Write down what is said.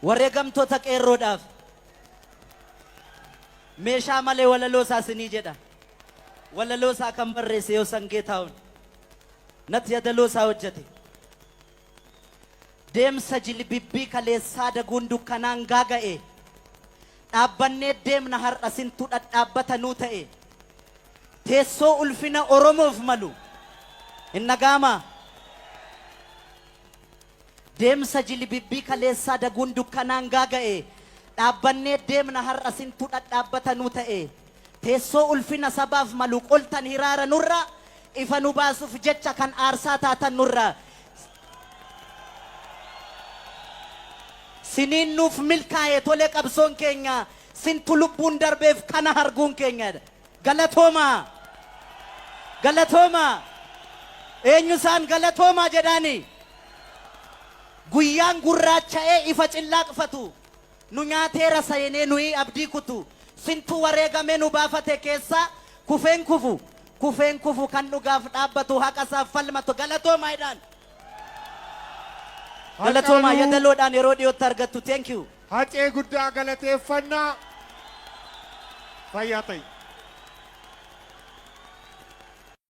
Wareegamtoota qeerroodhaaf meeshaa malee walaloo isaa sinii jedha. Walaloo isaa kan barreesse Yoosan Geetaahun. Natti yadaloo isaa hojjete. Deemsa jilbibbii kaleessaa daguun dukkanaan gaaga'e. Dhaabbannee deemna har'a sintu dhadhaabbata nuu ta'e. Teessoo ulfina Oromoof malu. Hin dhaga'amaa? Deemsa jilbibbii kaleessaa daguun dukkanaan gaaga'e. Dhaabbannee deemna har'a sintu dhadhaabbata nuu ta'e. Teessoo ulfina sabaaf malu qoltan hiraara nurra, ifa nu baasuf jecha kan aarsaa taatan nurra. Siniin nuuf milkaa'e tole qabsoon keenya, sintu lubbuun darbeef kana harguun keenya. Galatoomaa! Galatoomaa! Eenyu isaan galatoomaa jedhaani? Guyyaan gurraacha'ee ifa cillaaqfatu. Nu nyaateera seenee nuyii abdii kutu Sintu wareegamee nu baafate keessaa Kufeen kufu Kufeen kufu kan dhugaaf dhaabbatu haqa isaaf falmatu Galatoomaa jedhaan. Galatoomaa Hacaaluu yadaloodhaan yeroo dhiyootti argattu thank you. Hacee guddaa galateeffannaa. Fayyaa ta'i.